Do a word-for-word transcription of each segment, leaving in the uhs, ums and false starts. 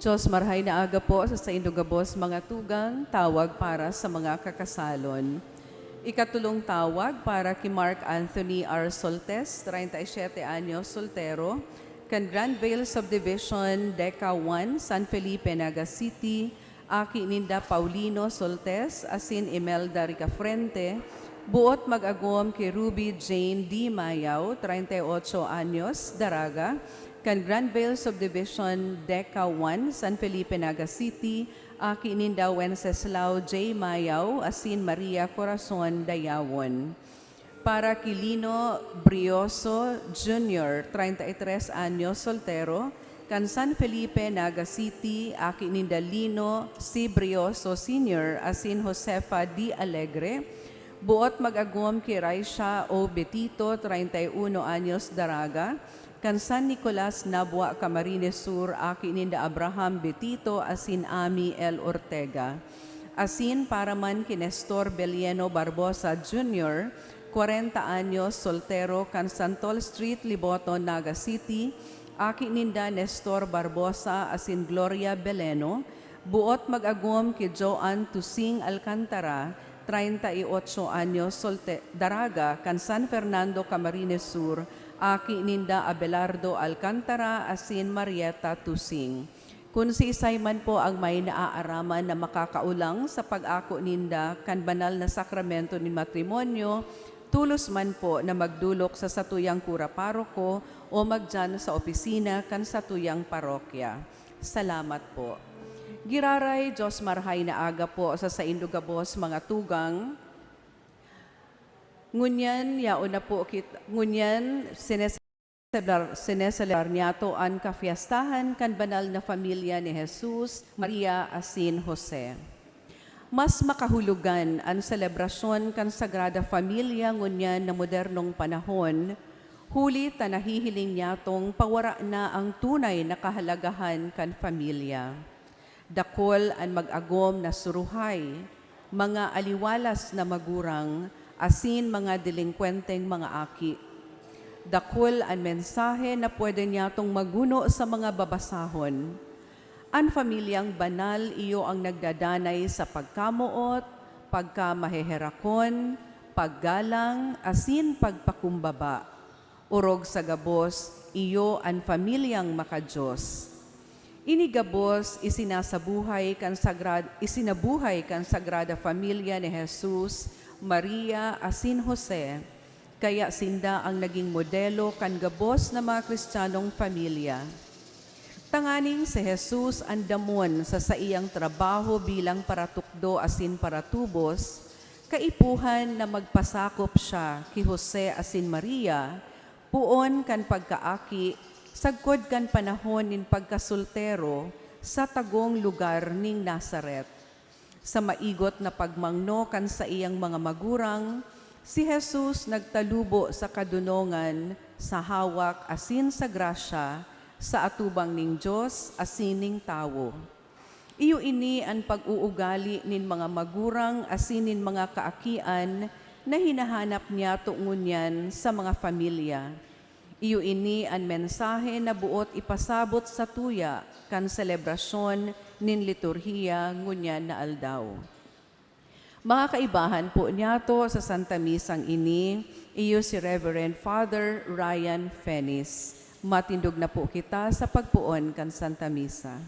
Diyos, marhay na aga po sa saindong gabos, mga tugang, tawag para sa mga kakasalon. Ikatulong tawag para ki Mark Anthony R. Soltes, treinta y siete anyos, soltero, kan Grand Vale Subdivision, Deca one, San Felipe, Naga City, aki ninda Paulino Soltes asin Imelda Ricafrente, buot mag-agom ki Ruby Jane D. Mayaw, treinta y ocho anyos, daraga, kan Grand Vale Subdivision, Deca one, San Felipe, Naga City, aki ninda Wenceslao J. Mayaw asin Maria Corazon Dayawon. Para ki Lino Brioso Junior, treinta y tres anyos, soltero, kan San Felipe, Naga City, aki ninda Lino C. Brioso Senior asin Josefa D. Alegre, buot mag-agom ki Raisha O. Betito, treinta y uno anyos, daraga, kan San Nicolas, Nabua, Camarines Sur, aki ninda Abraham Betito asin Ami L. Ortega. Asin para man ki Nestor Belieno Barbosa Junior, kwarenta anyos, soltero, kan Santol Street, Liboton, Naga City, aki ninda Nestor Barbosa asin Gloria Beleno, buot mag-agom ki Joan Tusing Alcantara, treinta y ocho anyos, solte-, daraga, kan San Fernando, Camarines Sur, aki ninda Abelardo Alcantara asin Marieta Tusing. Kun siisay man po ang may naaaraman na makakaolang sa pag-ako ninda kan banal na sakramento nin matrimonyo, tolos man po na magdolok sa satuyang kura paroko o magdiyan sa opisina kan satuyang parokya. Salamat po. Giraray, Diyos marhay na aga po sa saindo gabos, mga tugang. Ngunyan, yaon na po kit-, ngunyan, sineselebrar, sineselebrar niyato an kafiestahan kan banal na familya ni Jesus, Maria, asin Jose. Mas makahulogan an selebrasyon kan Sagrada Familia ngunyan na modernong panahon, huli ta nahihiling niyatong pawara na ang tunay na kahalagahan kan familia. Dakul an mag-agom na suruhay, mga aliwalas na magurang, asin mga delengkwenteng mga aki. Dakul an mensahe na pwede niyatong maguno sa mga babasahon. An familyang banal iyo an nagdadanay sa pagkamoot, pagkamaheherakon, paggalang, asin pagpakumbaba. Orog sa gabos, iyo an familyang maka-Dios. Ini gabos isinasabuhay kan sagrad-, isinabuhay kan Sagrada Familia ni Jesus, Maria, asin Jose, kaya sinda an naging modelo kan gabos na mga Kristiyanong familia. Tanganing si Jesus andamon sa saiyang trabaho bilang paratukdo asin paratubos, kaipuhan na magpasakop siya ki Jose asin Maria, poon kan pagkaaki, sagkod kan panahon nin pagkasoltero sa tagong lugar nin Nazaret. Sa maigot na pagmangno kan saiyang mga magurang, si Jesus nagtalubo sa kadonongan, sa hawak asin sa grasya sa atubang nin Dios asin nin tawo. Iyo ini an pag-uugali nin mga magurang asin nin mga kaakian na hinahanap niyato ngunyan sa mga familia. Iyo ini an mensahe na boot ipasabot satuya kan selebrasyon nin liturhiya ngunyan na aldaw. Mga kaibahan po niyato sa Santa Misang ini, iyo si Reverend Father Ryan Fenis. Matindog na po kita sa pagpoon kan Santa Misa.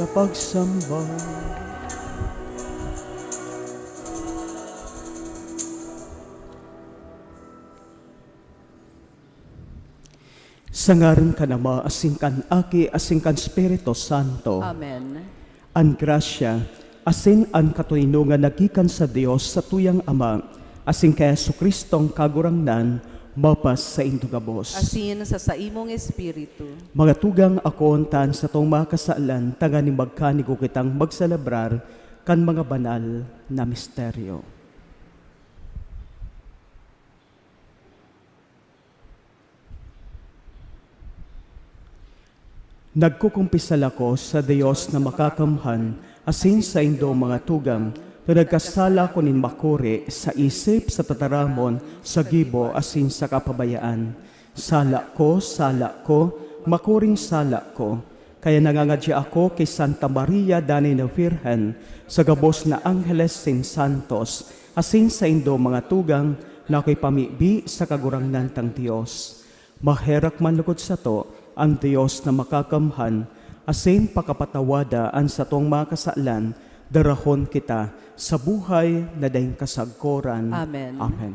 Sa pagsamba. Sa ngaran kan Ama, asin kan Aki, asin kan Espiritu Santo. Amen. An grasya, asin an katoninongan na gikan sa Dios satuyang Ama, asin ki Jesu-Cristo an Kagurangnan, mapas saindo gabos. Asin sa saimong espiritu. Mga tugang, akoon ta an satong mga kasalan, tanganing magkanigo kitang magselebrar kan mga banal na misteryo. Nagkukumpisal ako sa Dios na makakamhan, asin saindo, mga tugang, na nagkasala ako nin makuri sa isip, sa tataramon, sa gibo, asin sa kapabayaan. Sala ko, sala ko, makuring sala ko. Kaya nangangadya ako ki Santa Maria danay na Birhen, sa gabos na angheles sin santos, asin saindo, mga tugang, na akoy pamibi sa Kagurangnan tang Dios. Maherak man lugod sato an Dios na makakamhan, asin pakapatawada an satong mga kasalan, darahon kita sa buhay na daing kasagkoran. Amen. Amen.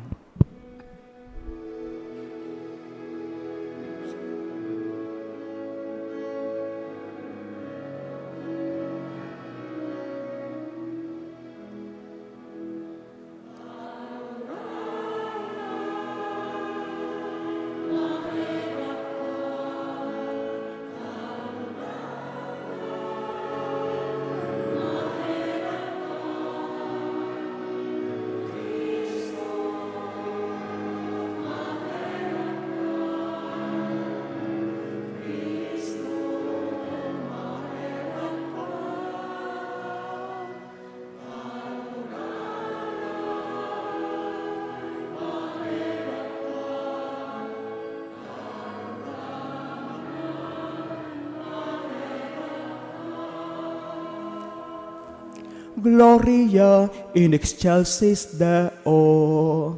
Gloria in excelsis Deo.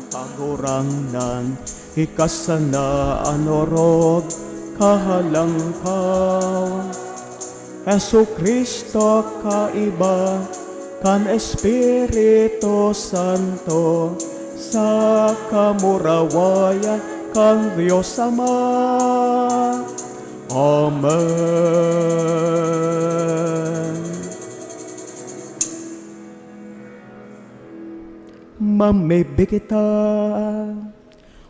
Kagurangnan, hika sana an orog, kahalangkaw. Jesu-Cristo, kaiba kan Espiritu Santo, sa kamurawayan kan Dios Ama. Amen. Mamibi kita.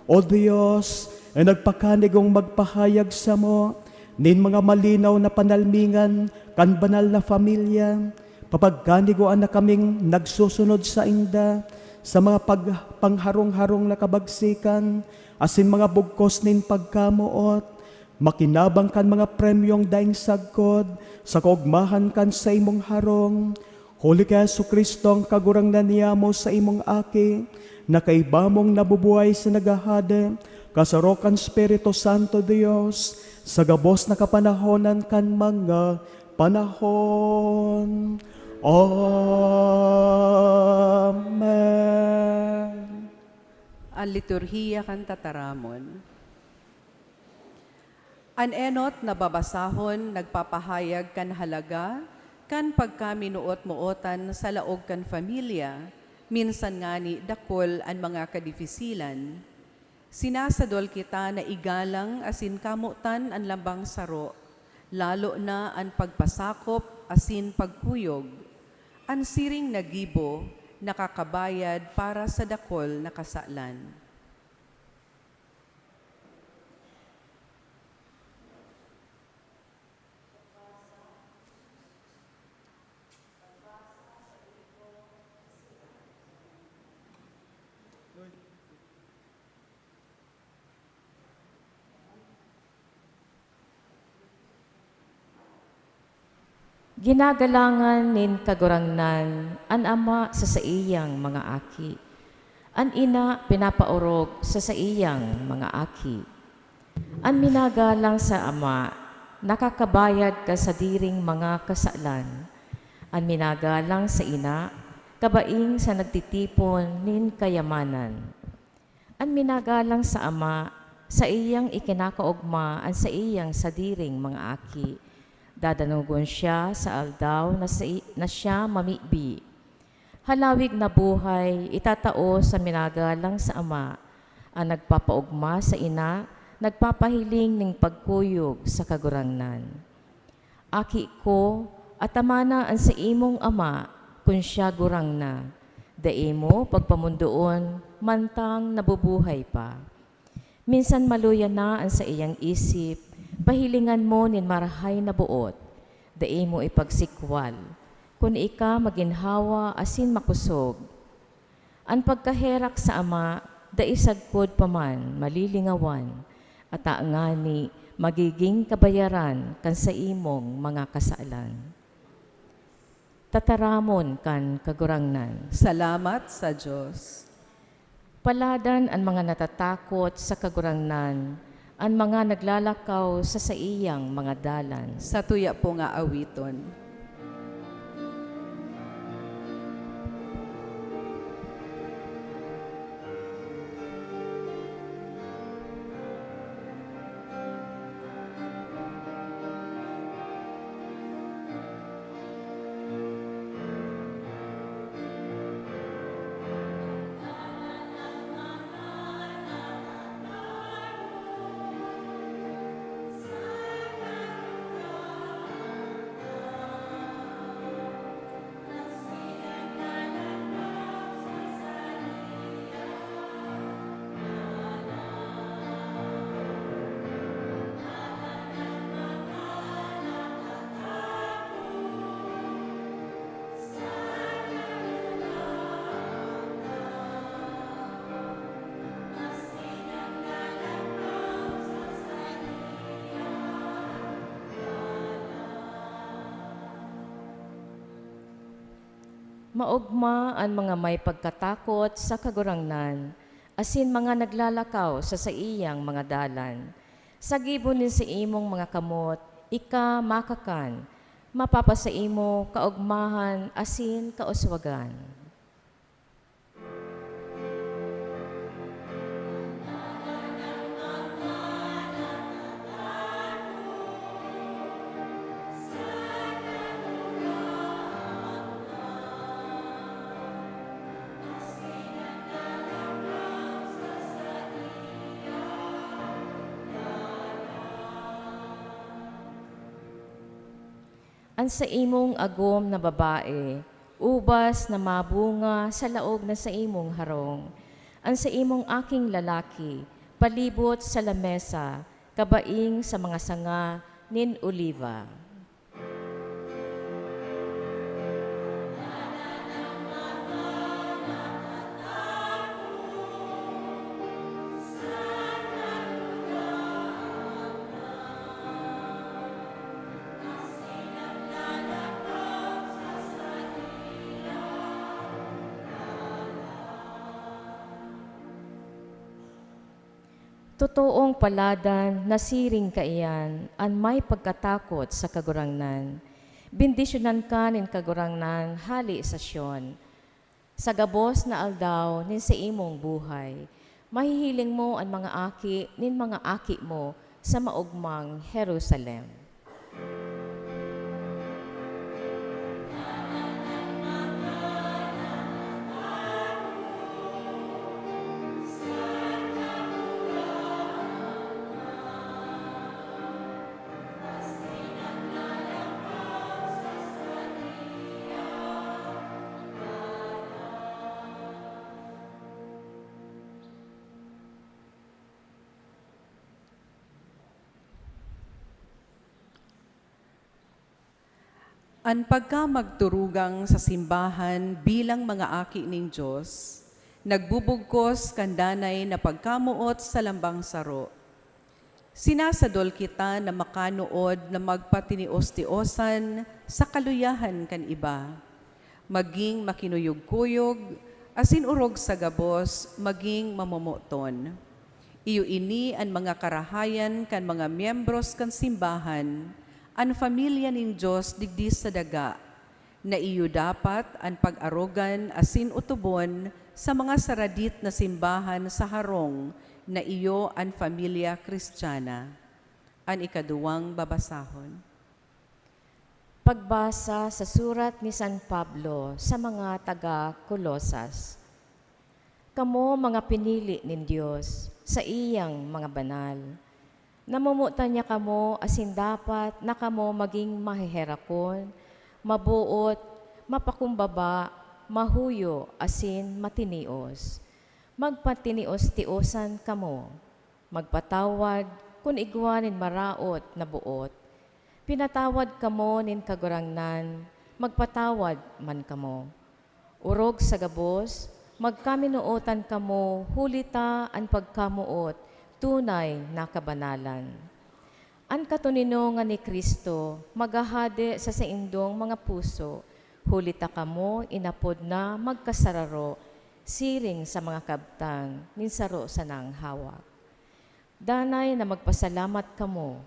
O Dios, na nagpakanigong magpahayag samo nin mga malinaw na panalmingan kan banal na familya, papagkanigoan na kaming nagsusunod sainda sa mga pag-, pangharong-harong na kabagsikan asin mga bugkos nin pagkamoot, makinabang kan mga premyong daing sagkod sa kaogmahan kan saimong harong, huli ki Jesu-Cristo, an Kagurangnan niyamo, saimong Aki, na kaiba mong nabubuhay sa naghahade, kasaro kan Espiritu Santo, Dios, sa gabos na kapanahonan kan mga panahon. Amen. An Liturhiya kan Tataramon. An enot na babasahon nagpapahayag kan halaga kan pagkaminoot-mootan sa laog kan familya, minsan ngani dakul an mga kadifisilan. Sinasadol kita na igalang asin kamotan an lambang saro, lalo na an pagpasakop asin pagkuyog. An siring na gibo nakakabayad para sa dakul na kasalan. Ginagalangan nin Kagurangnan an ama sa saiyang mga aki. An ina pinapaorog sa saiyang mga aki. An minagalang sa ama nakakabayad kan sadiring mga kasalan. An minagalang sa ina kabaing sa nagtitipon nin kayamanan. An minagalang sa ama, saiyang ikinakaogma an saiyang sadiring mga aki. Dadanogon siya sa aldaw na si-, na siya mamibi. Halawig na buhay itatao sa minagalang sa ama. An nagpapaogma sa ina, nagpapahiling nin pagkuyog sa Kagurangnan. Aki ko, atamana an saimong ama kun siya gurang na. Dai mo pagpamondoon mantang nabubuhay pa. Minsan maluya na an saiyang isip, pahilingan mo nin marahay na boot. Dai mo ipagsikwal, kun ika maginhawa asin makosog. An pagkaherak sa ama dai sagkod pa man malilingawan, ata ngani magigin kabayaran kan saimong mga kasalan. Tataramon kan Kagurangnan. Salamat sa Dios. Paladan an mga natatakot sa Kagurangnan, an mga naglalakaw sa saiyang mga dalan. Satuya po nga awiton. Maogma an mga may pagkatakot sa Kagurangnan, asin mga naglalakaw sa saiyang mga dalan. Sa gibo nin saimong mga kamot, ika makakan, mapapasaimo kaogmahan asin kauswagan. An saimong agom na babae, ubas na mabunga sa laog na saimong harong. An saimong aking lalaki, palibot sa lamesa, kabaing sa mga sanga nin Oliva. Totoong paladan na siring kaiyan an may pagkatakot sa Kagurangnan. Bendisyonan ka nin Kagurangnan hale sa Sion. Sa gabos na aldaw nin saimong buhay, mahihiling mo an mga aki nin mga aki mo sa maogmang Jerusalem. An pagkamagturugang sa simbahan bilang mga aki nin Dios, nagbubugkos kan danay na pagkamoot sa lambang saro. Sinasadol kita na makanood na magpatinios-tiosan sa kaluyahan kan iba, magin makinuyog-kuyog, asin orog sa gabos, magin mamomoton. Iyo ini an mga karahayan kan mga miyembros kan simbahan, an familya nin Dios digdi sa daga, na iyo dapat an pag-arogan asin otobon sa mga saradit na simbahan sa harong na iyo an familya Kristiyana. An ikaduwang babasahon. Pagbasa sa surat ni San Pablo sa mga taga Colosas. Kamo mga pinili nin Dios, saiyang mga banal. Namomotan niya kamo asin dapat na kamo magin maheherakon, maboot, mapakumbaba, mahuyo, asin matinios. Magpatinios-tiosan kamo. Magpatawad kun igwa nin maraot na boot. Pinatawad kamo nin Kagurangnan, magpatawad man kamo. Orog sa gabos, magkaminootan kamo, huli ta an pagkamoot tunay na kabanalan. An katoninongan ni Cristo maghahade sa saindong mga puso, huli ta kamo inapod na magkasararo siring sa mga kabtang nin saro sanang hawak. Danay na magpasalamat kamo.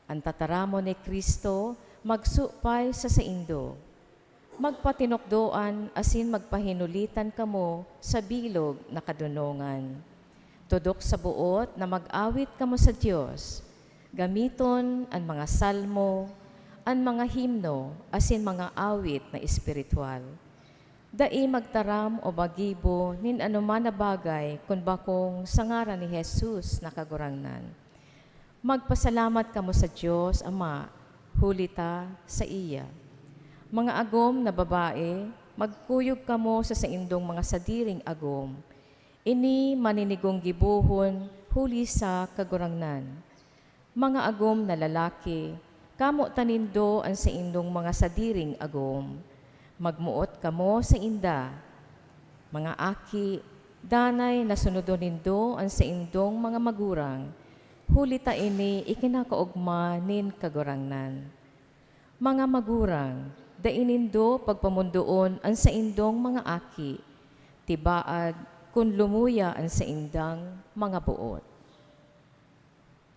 An tataramon ni Cristo magsupay sa saindo. Magpatinukdoan asin magpahinulitan kamo sa bilog na kadonongan. Tudok sa boot na mag-awit kamo sa Dios. Gamiton an mga salmo, an mga himno, asin mga awit na espiritual. Dai magtaram o maggibo nin anoman na bagay kun bakong sa ngaran ni Jesus na Kagurangnan. Magpasalamat kamo sa Dios Ama, huli ta saiya. Mga agom na babae, magkuyog kamo sa saindong mga sadiring agom. Ini maninigong gibohon huli sa Kagurangnan. Mga agom na lalaki, kamotan nindo an saindong mga sadiring agom. Magmoot kamo sainda. Mga aki, danay na sunodon nindo an saindong mga magurang, huli ta ini ikinakaogma nin Kagurangnan. Mga magurang, dai nindo pagpamondoon an saindong mga aki, tibaad kun lumuya an saindang mga boot.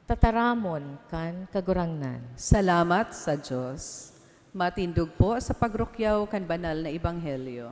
Tataramon kan Kagurangnan. Salamat sa Dios. Matindog po sa pagrukyaw kan banal na ebanghelyo.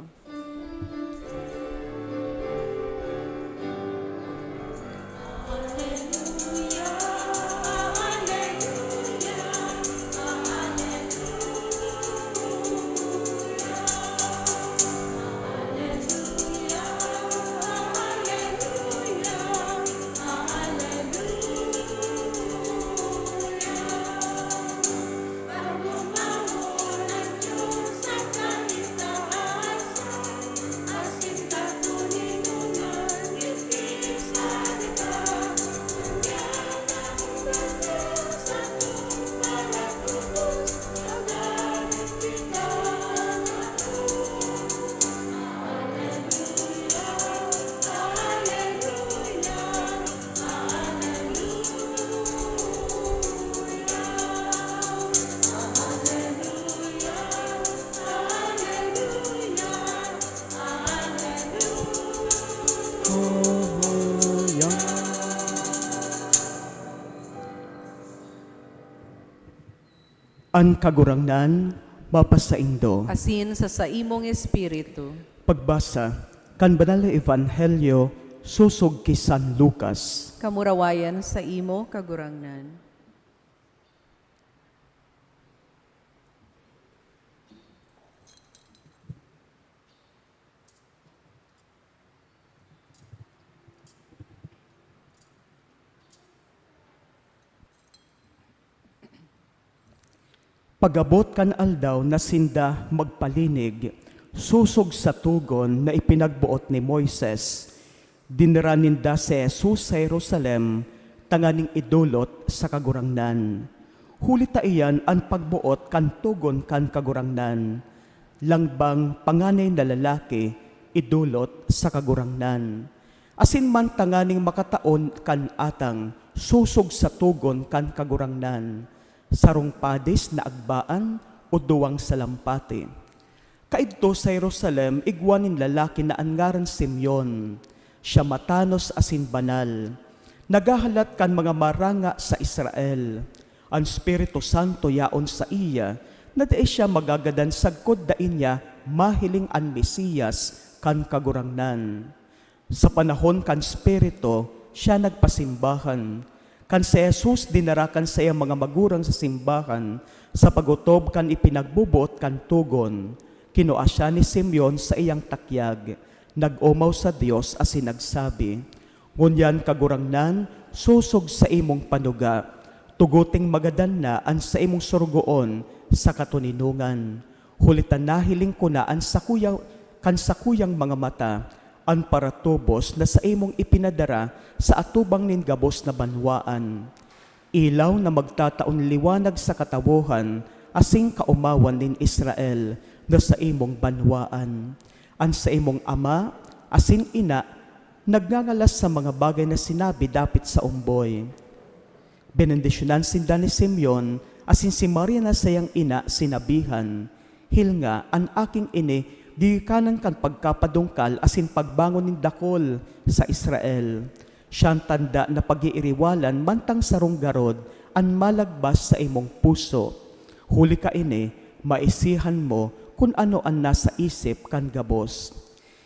An Kagurangnan mapasaindo. Asin sa saimong espiritu. Pagbasa kan Banal na Ebanghelyo sosog ki San Lucas. Kamurawayan saimo, Kagurangnan. Pag-abot kan aldaw na sinda magpalinig, sosog sa togon na ipinagboot ni Moises, dinara ninda si Jesus sa Jerusalem tanganing idolot sa Kagurangnan. Huli ta iyan an pagboot kan togon kan Kagurangnan, langbang panganay na lalaki idolot sa Kagurangnan, asin man tanganing makataon kan atang sosog sa togon kan Kagurangnan, sarong padis na agbaan o duwang salampati. Kaidto sa Jerusalem igwa nin lalaki na an ngaran Simeon. Siya matanos asin banal, naghahalat kan mga maranga sa Israel. An Espiritu Santo yaon saiya, na dai siya magagadan sagkod dai niya mahiling an Mesias kan Kagurangnan. Sa panahon kan Espiritu, siya nagpasimbahan. Kan si Jesus dinara kan saiyang mga magurang sa simbahan, sa pag-otob kan ipinagboboot kan togon, kinua siya ni Simeon sa iyang takyag, nag-omaw sa Dios asin nagsabi, "Ngunyan, Kagurangnan, sosog sa imong panuga, tugoting magadan na an saimong sorogoon sa katoninongan. Huli ta nahiling ko na an sakuya, kan sakuyang mga mata an paratubos na saimong ipinadara sa atubang nin gabos na banwaan, ilaw na magtataon liwanag sa katawohan asin kaomawan nin Israel na saimong banwaan. An saimong ama asin ina nagngangalas sa mga bagay na sinabi dapit sa omboy." Benendisyonan sinda ni Simeon asin si Maria na saiyang ina sinabihan, "Hilnga, an aking ini gigikan kan pagkapadungkal asin pagbangon nin dakul sa Israel. Siya an tanda na pag-iiriwalan mantang sarong garod an malagbas sa imong puso, huli kaini maisihan mo kun ano an nasa isip kan gabos."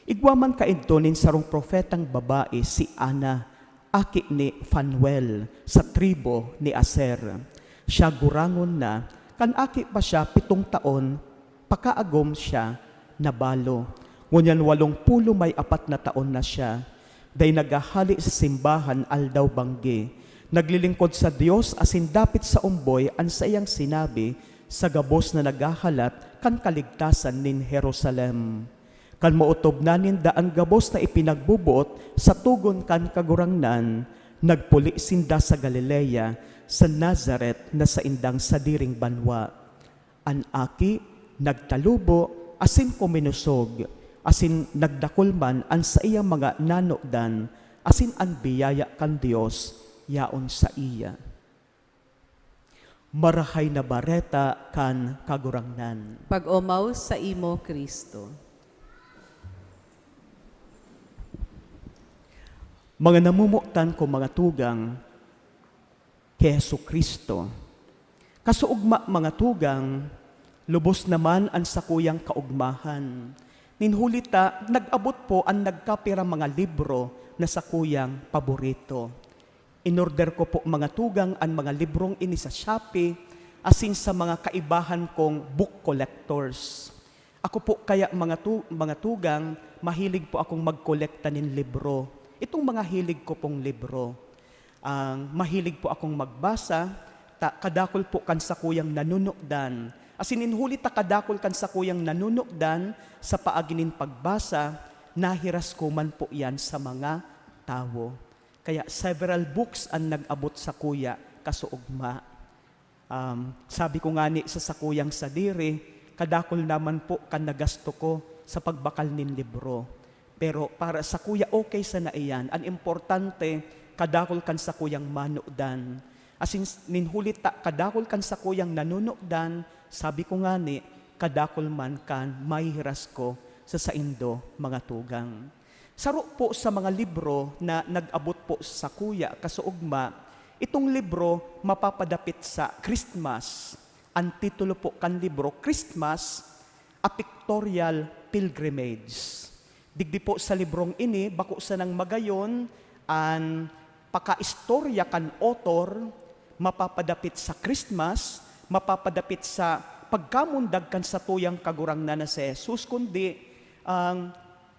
Igwa man kaidto nin sarong propetang babae, si Ana, aki ni Fanuel, sa tribu ni Aser. Siya gurangon na, kan aki pa siya pitong taon, pakaagom siya nabalo. Ngunyan walong pulo may apat na taon na siya. Dai naghahale sa simbahan aldaw-banggi. Naglilingkod sa Dios asin dapit sa omboy an saiyang sinabi sa gabos na naghahalat kan kaligtasan nin Jerusalem. Kan maotob na ninda an gabos na ipinagboboot sa togon kan Kagurangnan, nagpuli sinda sa Galilea, sa Nazaret na saindang sadiring banwa. An aki nagtalubo asin kuminosog, asin nagdakul man an saiyang mga nanodan, asin an biyaya kan Dios yaon saiya. Marahay na Bareta kan Kagurangnan. Pag-omaw saimo, Cristo. Mga namomotan ko, mga tugang, ki Jesu-Cristo. Kasuugma, mga tugang, lubos naman an sakuyang kaugmahan. Nin huli ta, nag-abot po an nagkapirang mga libro na sakuyang paborito. Inorder ko po, mga tugang, an mga librong ini sa Shopee asin sa mga kaibahan kong book collectors. Ako po kaya, mga tu-, mga tugang, mahilig po akong magkolekta nin libro. Itong mga hilig ko pong libro. Ang mahilig po akong magbasa, ta kadakul po kan sakuyang nanunukdan. Asin nin huli ta kadakul kan sakuyang nanunukdan, sa paagi nin pagbasa, nahiras ko man po yan sa mga tawo. Kaya several books an nag-abot sakuya kasuugma. Um, sabi ko ngani sa sakuyang sadiri, kadakul naman po kan nagasto ko sa pagbakal nin libro. Pero para sakuya, okay sana iyan. An importante, kadakul kan sakuyang manudan. Asin s-, nin huli ta kadakul kan sakuyang nanunukdan, sabi ko ngani, kadakul man kan mahihiras ko sa saindo, mga tugang. Saro po sa mga libro na nag-abot po sakuya kasuugma, itong libro mapapadapit sa Christmas. An titulo po kan libro, Christmas, A Pictorial Pilgrimage. Digdi po sa librong ini, bako sanang magayon an pakaistorya kan author mapapadapit sa Christmas, mapapadapit sa pagkamundag kan satuyang Kagurangnan na si Jesus, kundi ang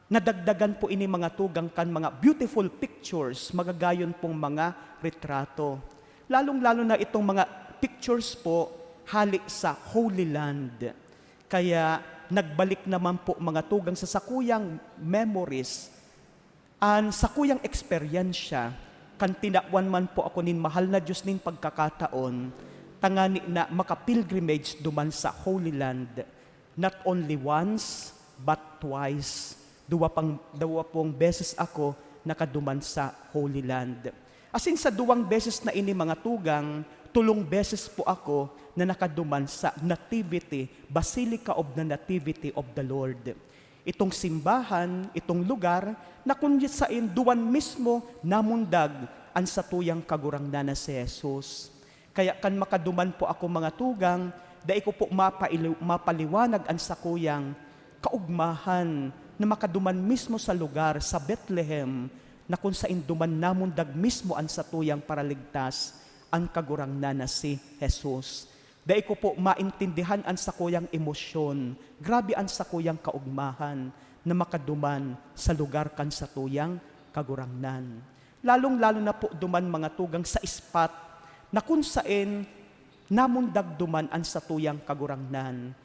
nadagdagan po ini, mga tugang, kan mga beautiful pictures, magagayon pong mga retrato. Lalong-lalo na itong mga pictures po hale sa Holy Land. Kaya nagbalik naman po, mga tugang, sa sakuyang memories, an sakuyang eksperyensya kan tinawan man po ako nin mahal na Diyos nin pagkakataon tangani na maka-pilgrimage duman sa Holy Land. Not only once, but twice. Duwa pang, duwa pong beses ako nakaduman sa Holy Land. Asin sa duwang beses na ini, mga tugang, tolong beses po ako na nakaduman sa Nativity, Basilica of the Nativity of the Lord. Itong simbahan, itong lugar na kun saen duman mismo namundag an satuyang Kagurangnan na si Jesus. Kaya kan makaduman po ako, mga tugang, dai ko po mapaili-, mapaliwanag an sakuyang kaugmahan na makaduman mismo sa lugar, sa Betlehem, na kun saen duman namundag mismo an satuyang Paraligtas, an Kagurangnan na si Jesus. Dai ko po maintindihan an sakuyang emosyon. Grabe an sakuyang kaugmahan na makaduman sa lugar kan satuyang Kagurangnan. Lalong-lalo na po duman, mga tugang, sa spot na kun saen namundag duman an satuyang Kagurangnan.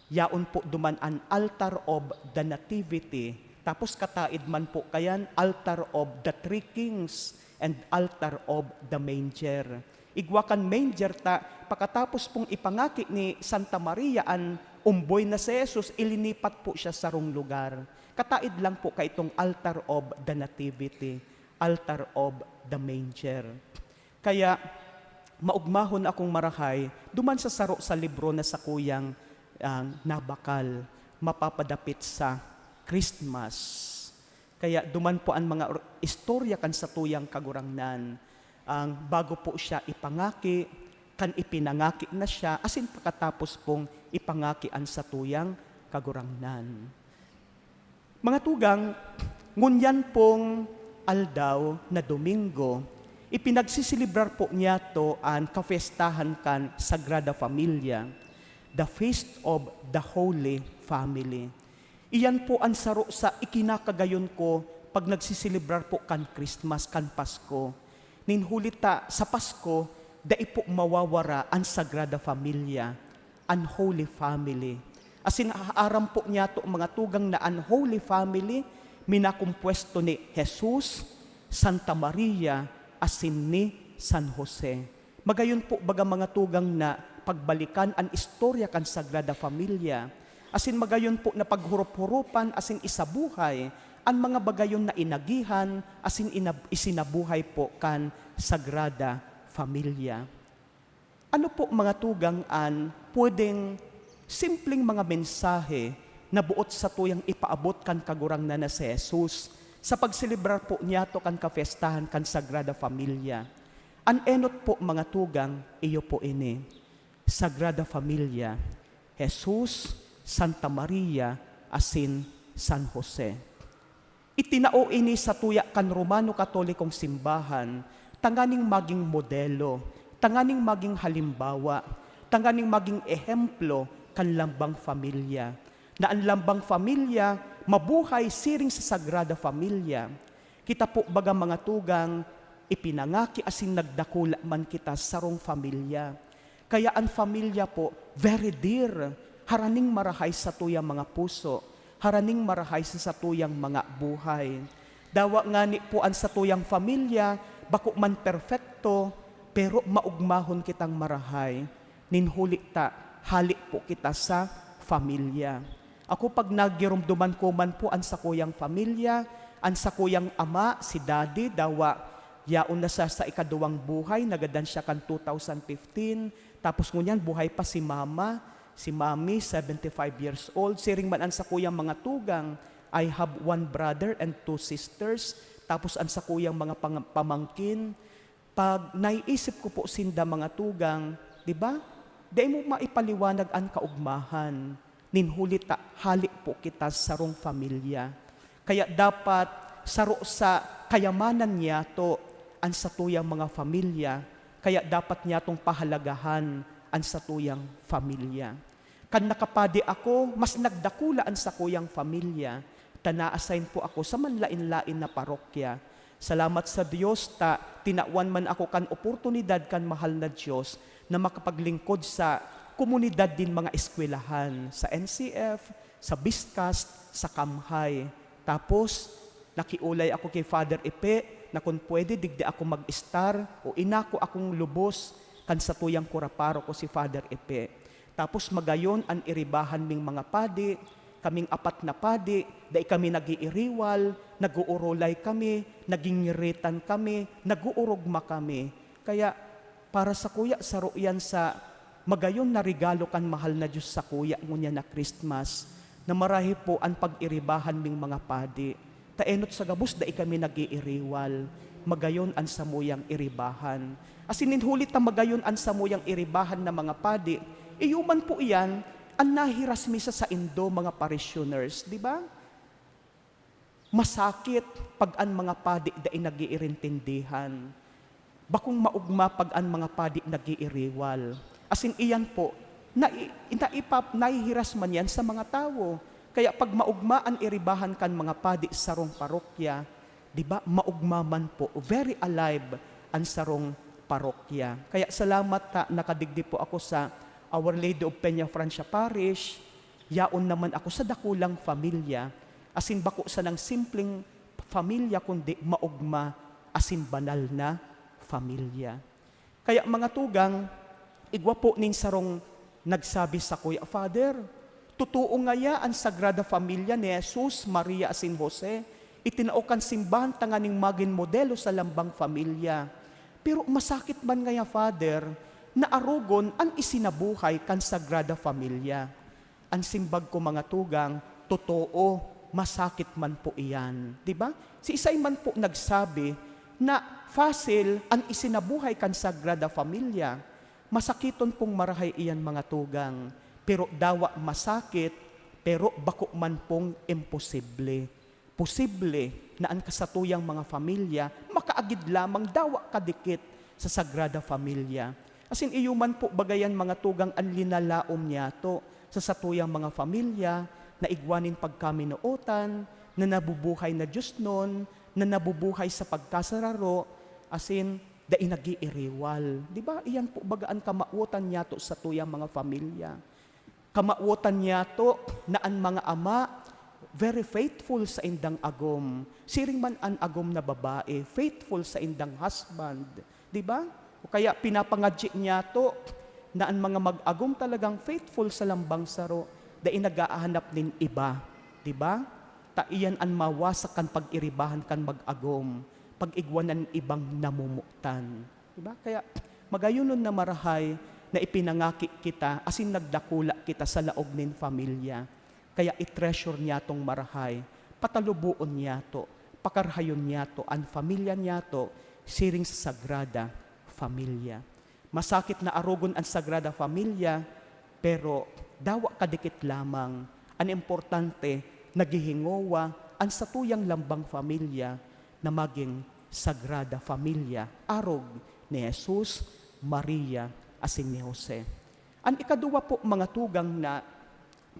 Yaon po duman an Altar of the Nativity, tapos kataed man po kayan, Altar of the Three Kings and Altar of the Manger. Igwa kan manger ta, pakatapos pong ipangaki ni Santa Maria an omboy na si Jesus, ilinipat po siya sarong lugar. Kataed lang po kaitong Altar of the Nativity, Altar of the Manger. Kaya, maugmahon akong marahay duman sa saro sa libro na sakuyang, ah, nabakal, mapapadapit sa Christmas. Kaya duman po an mga or-, istorya kan satuyang Kagurangnan, ang bago po siya ipangaki, kan ipinangaki na siya, asin pakatapos pong ipangaki an satuyang Kagurangnan. Mga tugang, ngunyan pong aldaw na Domingo, ipinagsiselebrar po niyato an kapyestahan kan Sagrada Familia, the Feast of the Holy Family. Iyan po an saro sa ikinakagayon ko pag nagsiselebrar po kan Christmas, kan Pasko. Nin huli ta sa Pasko, dai po mawawara an Sagrada Familia, an Holy Family. Asin aram po niyato, mga tugang, na an Holy Family minakompuesto ni Jesus, Santa Maria, asin ni San Jose. Magayon po, baga, mga tugang, na pagbalikan an istorya kan Sagrada Familia, asin magayon po na paghurup-hurupan asin isabuhay an mga bagayon na inagihan asin inab-, isinabuhay po kan Sagrada Familia. Ano po, mga tugang, an pwedeng simpleng mga mensahe na boot satuyang ipaabot kan Kagurangnan na si Jesus sa pagselebrar po niyato kan kapyestahan kan Sagrada Familia? An enot po, mga tugang, iyo po ini: Sagrada Familia, Jesus, Santa Maria, asin San Jose. Itinao ini satuya kan Romano Katolikong Simbahan tanganing maging modelo, tanganing maging halimbawa, tanganing maging ehemplo kan lambang familia, na an lambang familia mabuhay siring sa Sagrada Familia. Kita po, baga, mga tugang, ipinangaki asin nagdakula man kita sarong familia. Kaya an familia po, very dear, haraning marahay satuyang mga puso, haraning marahay sa satuyang mga buhay. Dawa ngani po an satuyang familia bako man perpekto, pero maugmahon kitang marahay, nin huli ta hale po kita sa familia. Ako, pag nagiromdoman ko man po an sakuyang familia, an sakuyang ama, si Daddy, dawa yaon na sa, sa ikaduwang buhay, nagadan siya kan two thousand fifteen, tapos ngunyan buhay pa si Mama, si Mami, seventy-five years old, siring man an sakuyang mga tugang, I have one brother and two sisters, tapos an sakuyang mga pang-, pamangkin. Pag naiisip ko po sinda, mga tugang, di ba? Dai mo maipaliwanag an kaogmahan, nin huli ta hale po kita sarong pamilya. Kaya dapat saro sa kayamanan niyato an satuyang mga pamilya, kaya dapat niyatong pahalagahan an satuyang pamilya. Kan nakapadi ako, mas nagdakula an sakuyang pamilya, ta na-assign po ako sa manlaen-laen na parokya. Salamat sa Dios ta tinawan man ako kan oportunidad kan mahal na Dios na makapaglingkod sa komunidad nin mga eskwelahan, sa N C F, sa Biscast, sa Kamhay. Tapos, nakiolay ako ki Father Epe na kun pwede, digdi ako mag-estar o inako akong lubos kan satuyang kuraparoko, si Father Epe. Tapos magayon an iribahan ming mga padi, kaming apat na padi, dai kami nag-iiriwal, nag-oorolay kami, nagingiritan kami, nag-oorogma kami. Kaya para sakuya, saro iyan sa magayon na regalo kan mahal na Dios sakuya ngunyan na Christmas, na marahay po an pag-iribahan ming mga padi. Ta enot sa gabos dai kami nag-iiriwal, magayon an samuyang iribahan. Asin nin huli ta magayon an samuyang iribahan na mga padi, iyo man po iyan an nahiras mi sa saindo, mga parishioners, di ba? Masakit pag an mga padi dai nag-iirintindihan. Bakong maogma pag an mga padi nag-iiriwal. Asin iyan po, nai-, naipa-, nahihiras man yan sa mga tawo. Kaya pag maogma an iribahan kan mga padi sa sarong parokya, di ba, maogma man po, very alive an sarong parokya. Kaya salamat ta nakadigdi po ako sa Our Lady of Peñafrancia Parish, yaon naman ako sa dakulang pamilya, asin bako sanang simpleng pamilya, kundi maogma asin banal na pamilya. Kaya, mga tugang, igwa po nin sarong nagsabi sakuya, "Father, totoo ngaya an Sagrada Familia ni Jesus, Maria asin Jose, itinao kan simbahan tanganing magin modelo sa lambang pamilya. Pero masakit man ngaya, Father, na arogon an isinabuhay kan Sagrada Familia." An simbag ko, mga tugang, totoo, masakit man po iyan. Di ba? Siisay man po nagsabi na fasil an isinabuhay kan Sagrada Familia? Masakiton pong marahay iyan, mga tugang, pero dawa masakit, pero bako man pong imposible. Posible na an kasatuyang mga pamilya makaagid lamang dawa kadikit sa Sagrada Familia. Asin iyo man po baga yan, mga tugang, an linalaom niyato sa satuyang mga pamilya na igwa nin pagkaminootan, na nabubuhay na diosnon, na nabubuhay sa pagkasararo, asin dai nag-iiriwal. Di ba? Iyan po baga an kamawotan niyato sa satuyang mga pamilya. Kamawotan niyato na an mga ama very faithful sa indang agom. Siring man an agom na babae, faithful sa indang husband. Di ba? O kaya pinapangadyi niyato na an mga mag-agom talagang faithful sa lambang saro, dai naghahanap nin iba. Di ba? Ta iyan an mawasak kan pag-iribahan kan mag-agom, pag-igwa na nin ibang namomotan. Di ba? Kaya magayonon na marahay na ipinangaki kita asin nagdakula kita sa laog nin pamilya. Kaya i-treasure niyatong marahay, pataluboon niyato, pakarahayon niyato an pamilya niyato siring sa Sagrada Familia. Masakit na arogon an Sagrada Familia, pero dawa kadikit lamang. An importante, naghihingowa an satuyang lambang pamilya na magin Sagrada Familia, arog ni Jesus, Maria, asin ni Jose. An ikaduwa po, mga tugang, na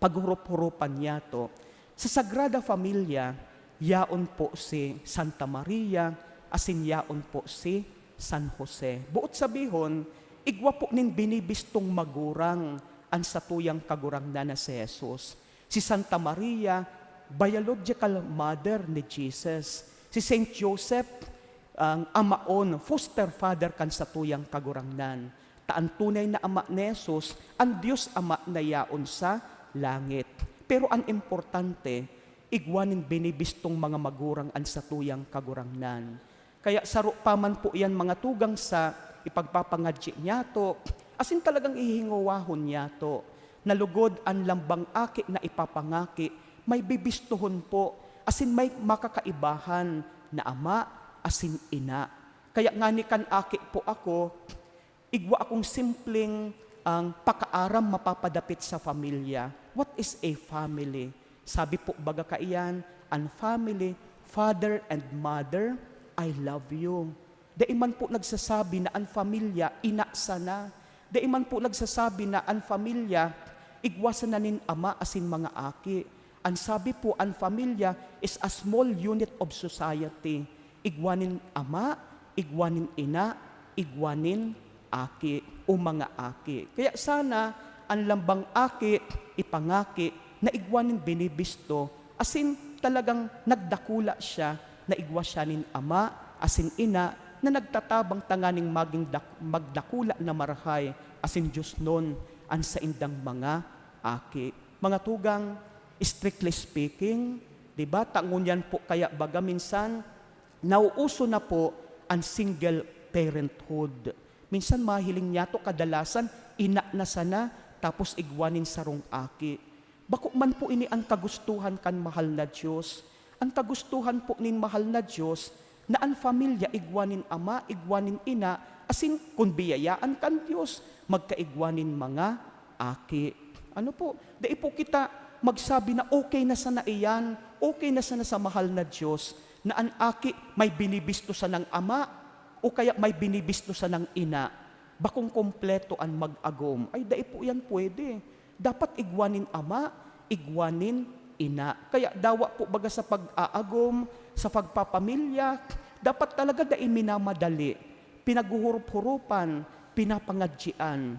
paghurup-hurupan niyato, sa Sagrada Familia, yaon po si Santa Maria, asin yaon po si San Jose. Boot sabihon, igwa po nin binibistong magurang an satuyang Kagurangnan na si Jesus. Si Santa Maria, biological mother ni Jesus. Si Saint Joseph, ang amaon, foster father kan satuyang Kagurangnan. Ta an tunay na ama ni Jesus, an Dios Ama na yaon sa langit. Pero an importante, igwa nin binibistong mga magurang an satuyang Kagurangnan. Kaya saro pa man po iyan, mga tugang, sa ipagpapangadyi niyato, asin talagang hihingowahon niyato, na lugod an lambang aki na ipapangaki, may bibistohon po, asin may makakaibahan na ama asin ina. Kaya ngani kan aki po ako, igwa akong simpleng Ang pakaaram mapapadapit sa pamilya. What is a family? Sabi po baga kaiyan, an family, "Father and mother, I love you." Dai man po nagsasabi na an pamilya ina sana. Dai man po nagsasabi na an pamilya igwa sana nin ama asin mga aki. An sabi po, an pamilya is a small unit of society. Igwa nin ama, igwa nin ina, igwa nin aki o mga aki. Kaya sana an lambang aki, ipangaki na igwa nin binibisto, asin talagang nagdakula siya na igwa siya nin ama asin ina na nagtatabang tanganing maging dak-, magdakula na marahay asin diosnon an saindang mga aki. Mga tugang, strictly speaking, di ba, ta ngunyan po kaya baga minsan nauuso na po an single parenthood. Minsan mahiling niyato kadalasan ina na sana tapos igwa nin sarong aki. Bako man po ini an kagustuhan kan mahal na Dios. An kagustuhan po nin mahal na Dios na an pamilya igwa nin ama, igwa nin ina, asin kun biyayaan kan Dios, magkaigwa nin mga aki. Ano po, dai po kita magsabi na okay na sana iyan, okay na sana sa mahal na Dios, na an aki may binibisto sanang ama o kaya may binibisto sanang ina. Bakong kompleto an mag-agom. Ay, dai po yan pwede. Dapat igwa nin ama, igwa nin ina. Kaya dawa po baga sa pag-aagom, sa pagpapamilya, dapat talaga dai minamadali. Pinaghuhurup-hurupan, pinapangadyian.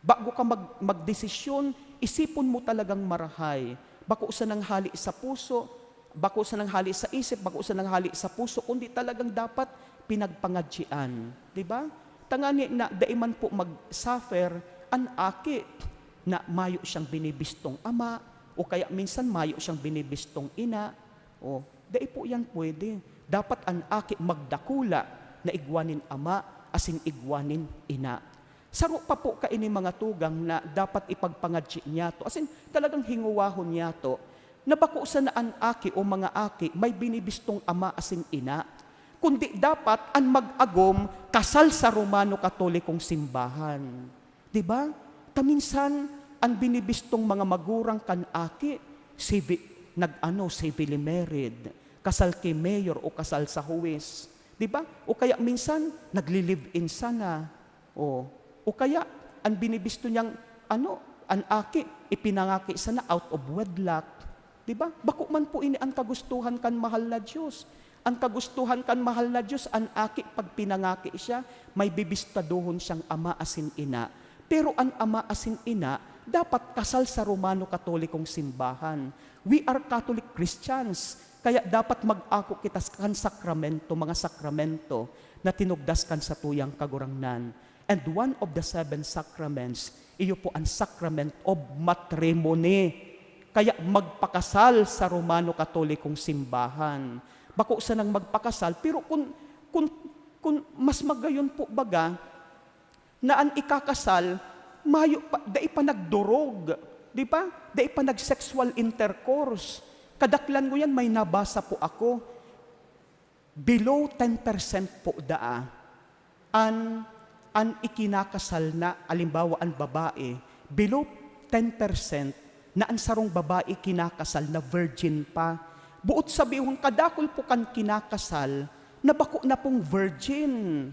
Bago ka mag-, magdesisyon, isipon mo talagang marahay. Bako sanang hali sa puso, bako sanang hali sa isip, bako sanang hali sa puso, kundi talagang dapat pinagpangadyian. Di ba? Tangani na dai man po mag-suffer an aki na mayo siyang binibistong ama, o kaya minsan mayo siyang binibistong ina. O, dai po yan pwede. Dapat an aki magdakula na igwa nin ama asin igwa nin ina. Saro pa po kaini, mga tugang, na dapat ipagpangadyi niyato, asin talagang hingowahon niyato, na bako sana an aki o mga aki may binibistong ama asin ina, kundi dapat an mag-agom kasal sa Romano Katolikong Simbahan. Di ba? Ta minsan, an binibistong mga magurang kan aki, civi-, nag-ano, civilly married, kasal ki mayor o kasal sa huwes. Di ba? O kaya minsan, nagli-live-in sana. O, o kaya, an binibisto niyang, ano, an aki, ipinangaki sana out of wedlock. Di ba? Bako man po ini an kagustuhan kan mahal na Dios. An kagustuhan kan mahal na Dios, an aki, pag pinangaki siya, may bibistadohon siyang ama asin ina. Pero an ama asin ina, dapat kasal sa Romano Katolikong Simbahan. We are Catholic Christians, kaya dapat mag-ako kita kan sakramento, mga sakramento na tinugdas kan satuyang Kagurangnan. And one of the seven sacraments, iyo po an sacrament of matrimony. Kaya magpakasal sa Romano Katolikong Simbahan. Bako sanang magpakasal, pero kun, kun, kun mas magayon po baga na an ikakasal, mayo pa, dai pa nagdurog, di ba? Dai pa nag-sexual intercourse. Kadaklan ko yan, may nabasa po ako. Below ten percent po daa an, an ikinakasal na, alimbawa, an babae, below ten percent na an sarong babae kinakasal na virgin pa. Buot sabihon, kadakul po kan kinakasal na bako na pong virgin.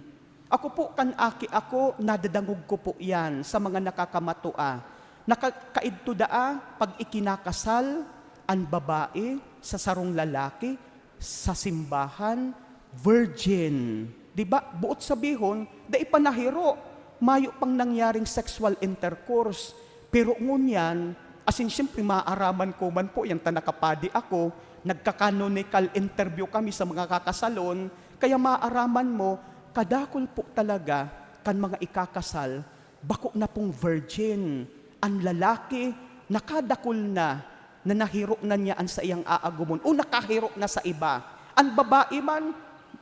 Ako po, kan aki ako, nadadangog ko po yan sa mga nakakamatua. Naka-, kaidto daa, pag ikinakasal an babae sa sarong lalaki, sa simbahan, virgin. Di ba? Buot sabihon, dai pa nahiro, mayo pang nangyaring sexual intercourse. Pero ngunyan, asin siyempre, maaraman ko man po, yan ta nakapadi ako, nagka-canonical interview kami sa mga kakasalon, kaya maaraman mo, kadakul po talaga kan mga ikakasal, bako na pong virgin. An lalaki, nakadakul na, na nahiro na niya an saiyang aagumon o nakahiro na sa iba. An babae man,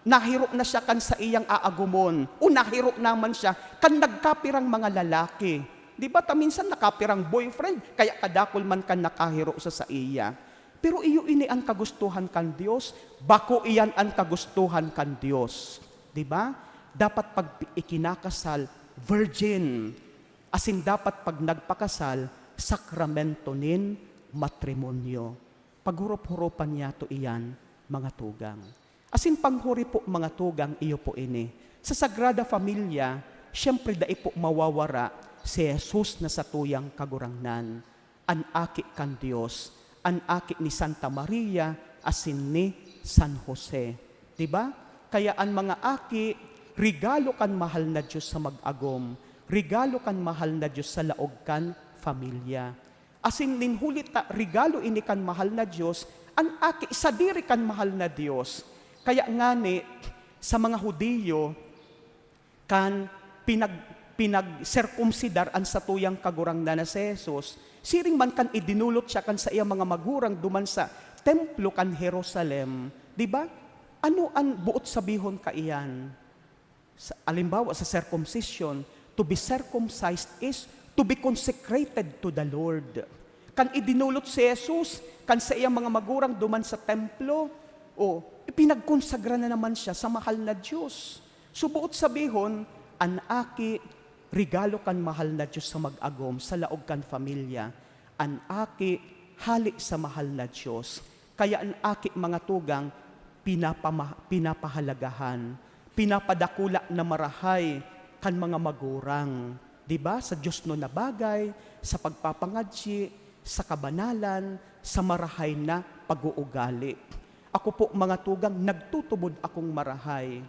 nahiro na siya kan saiyang aagumon o nahiro naman siya kan nagkapirang mga lalaki. Di ba ta minsan nakapirang boyfriend, kaya kadakul man kan nakahiro sa saiya. Pero iyo ini an kagustuhan kan Dios? Bako iyan an kagustuhan kan Dios. Di ba? Dapat pag ikinakasal, virgin. Asin dapat pag nagpakasal, sakramento nin matrimonyo. Paghurup-hurupan niyato iyan, mga tugang. Asin panghuri po, mga tugang, iyo po ini. Sa Sagrada Familia, siyempre dai po mawawara si Jesus na satuyang Kagurangnan, an Aki kan Dios, an Aki ni Santa Maria asin ni San Jose. Di ba? Kaya an mga aki, regalo kan mahal na Dios sa mag-agom, regalo kan mahal na Dios sa laog kan familia. Asin nin huli ta, regalo ini kan mahal na Dios, an aki sadiri kan mahal na Dios. Kaya ngani, sa mga Hudiyo, kan pinag-, pinagserkumsidar an satuyang Kagurangnan na si Jesus, siring man kan idinulot siya kan saiyang mga magurang duman sa templo kan Jerusalem, di ba? Ano an boot sabihon kaiyan? Sa, halimbawa, sa circumcision, to be circumcised is to be consecrated to the Lord. Kan idinulot si Jesus kan saiyang mga magurang duman sa templo, o ipinagkonsagra na naman siya sa mahal na Diyos. So, boot sabihon, an aki, regalo kan mahal na Diyos sa mag-agom, sa laog kan pamilya. An aki, hali sa mahal na Diyos. Kaya an aki, mga tugang, pinapama-, pinapahalagahan, pinapadakula na marahay kan mga magurang. Di ba? Sa diosnon na bagay, sa pagpapangadyi, sa kabanalan, sa marahay na pag-uugali. Ako po, mga tugang, nagtutubod akong marahay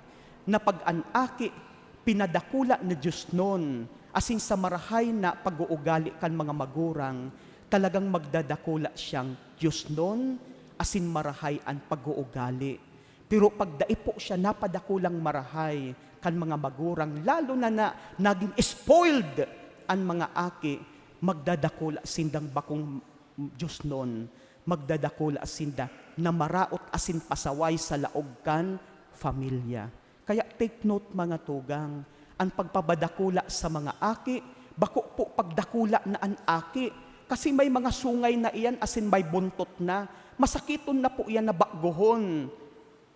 na pag an aki pinadakula na diosnon asin sa marahay na pag-uugali kan mga magurang, talagang magdadakula siyang diosnon asin marahay an pag-uugali. Pero pag dai po siya napadakulang marahay kan mga magurang, lalo na, na naging spoiled an mga aki, magdadakula sindang bakong diosnon, magdadakula sinda na maraot asin pasaway sa laog kan pamilya. Kaya take note, mga tugang, an pagpabadakula sa mga aki, bako po pagdakula na an aki, kasi may mga sungay na iyan asin may buntot na. Masakiton na po iyan na bagohon.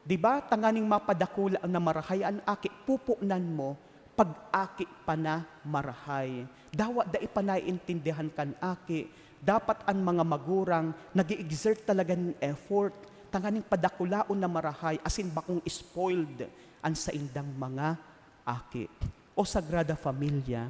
Di ba? Tanganing mapadakula na marahay an aki, pupunan mo, pag-aki pa na marahay. Dawa dai pa naiintindihan kan aki, dapat an mga magurang nag-i-exert talaga nin effort, tanganing padakulaon na marahay, asin bakong spoiled an saindang mga aki. O Sagrada Familia,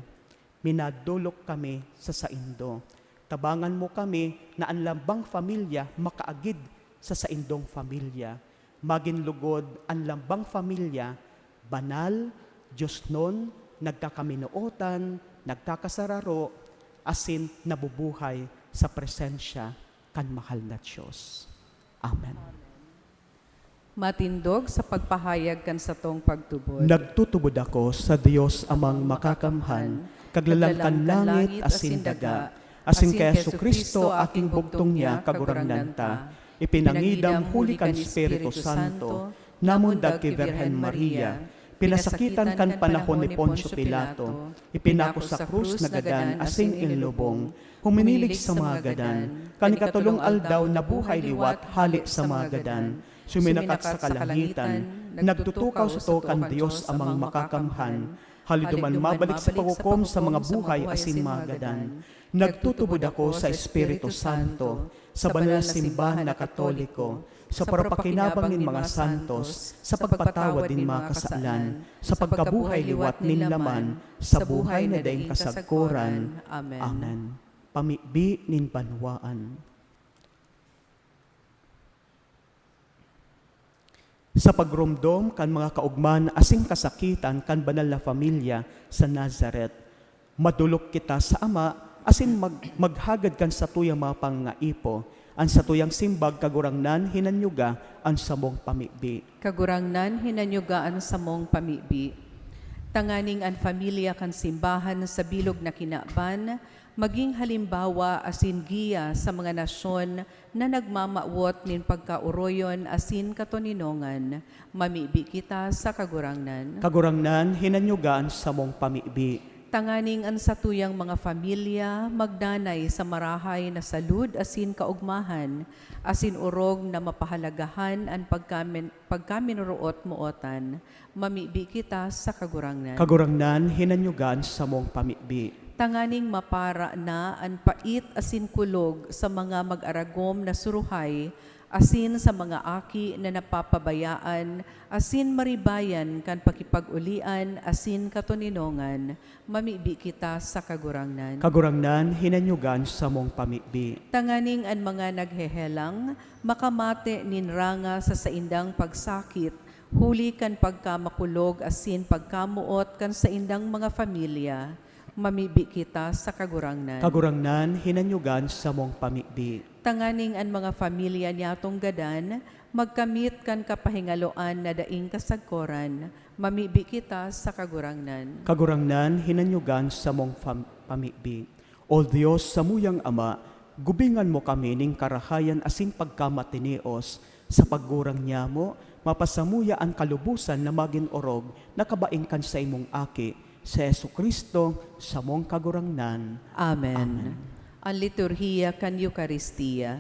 minadolok kami sa saindo. Tabangan mo kami na an lambang familia makaagid sa saindong familia. Magin lugod an lambang familia, banal, diosnon, nagkakaminootan, nagkakasararo, asin nabubuhay sa presensya kan mahal na Dios. Amen. Matindog sa pagpahayag kan satong pagtubod. Nagtutubod ako sa Dios Amang Makakamhan, Kaglalang kan langit asin daga, asin kay Jesu-Cristo, aking bugtong niya, Kagurangnan ta, ipinangidam huli kan Espiritu Santo, namundag ki Birhen Maria, pinasakitan kan panahon ni Poncio Pilato, ipinako sa krus, nagadan asin inlubong, huminilig sa mga gadan, kan ikatolong aldaw nabuhay liwat hale sa mga gadan, suminakat sa kalangitan, nagtutukaw sato kan Dios Amang Makakamhan, hali duman mabalik sa paghukom sa mga buhay asin mga gadan. Nagtutubod ako sa Espiritu Santo, sa banal na simbahan na Katoliko, sa parapakinabang nin mga santos, sa pagpatawad nin mga kasalan, sa pagkabuhay liwat nin laman, sa buhay na daing kasagkoran. Amen. Amen. Pamibi nin banwaan. Sa pagromdom kan mga kaogmahan asin kasakitan kan banal na pamilya sa Nazaret, madolok kita sa Ama asin mag-, maghagad kan satuyang mga pangangaipo. An satuyang simbag, Kagurangnan, hinanyuga an samong pamibi. Kagurangnan, hinanyuga an samong pamibi. Tanganing an pamilya kan simbahan sa bilog na kinaban magin halimbawa asin giya sa mga nasyon na nagmamawot nin pagkaoroyon asin katoninongan. Mamibi kita sa Kagurangnan. Kagurangnan, hinanyuga an samong pamibi. Tanganing an satuyang mga pamilya magdanay sa marahay na salud asin kaogmahan, asin orog na mapahalagahan an pagkamin-, pagkaminoroot-mootan, mamibi kita sa Kagurangnan. Kagurangnan, hinanyugan samong pamibi. Tanganing mapara na an pait asin kulog sa mga mag-aragom na suruhay, asin sa mga aki na napapabayaan asin maribayan kan pakipag-olian asin katoninongan, mamibi kita sa Kagurangnan. Kagurangnan, hinanyugan samong pamibi. Tanganing an mga naghehelang makamate nin ranga sa saindang pagsakit, huli kan pagkamakulog asin pagkamoot kan saindang mga pamilya, mamibi kita sa Kagurangnan. Kagurangnan, hinanyugan samong pamibi. Tanganing an mga pamilya niyatong gadan magkamit kan kapahingaloan na daing kasagkoran, mamibi kita sa Kagurangnan. Kagurangnan, hinanyugan samong pam-, pamibi. O Dios, samuyang Ama, gubingan mo kami nin karahayan asin pagkamatinios sa pagurang nyamo, mapasamuya an kalubosan na magin orog na kabaing kan saimong Aki, si Jesu-Cristo, samong Kagurangnan. Amen. Amen. An liturhiya kan Eukaristia.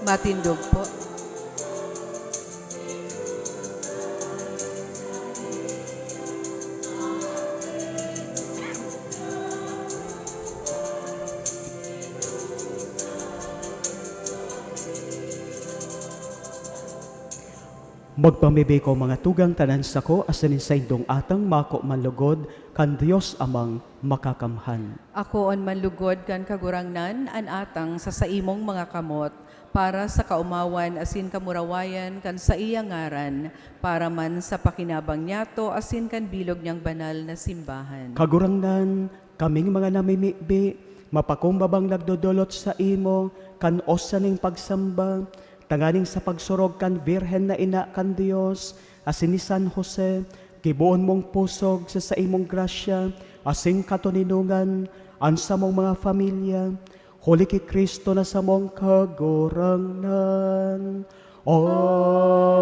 Matindog po. Magpamibi ko, mga tugang, ta an sako asin an saindong atang mako manlugod kan Dios Amang Makakamhan. Akoon manlugod kan Kagurangnan an atang sa saimong mga kamot, para sa kaomawan asin kamurawayan kan saiyang ngaran, para man sa pakinabang niyato asin kan bilog niyang banal na simbahan. Kagurangnan, kaming mga namimibi, mapakumbabang nagdodolot saimo kan osa ning pagsamba, tanganing sa pagsurog kan Birhen na Ina kan Dios asin ni San Jose, gibohon mong pusog sa saimong grasya asin katoninongan an samong mga pamilya, huli ki Cristo na samong Kagurangnan. Amen.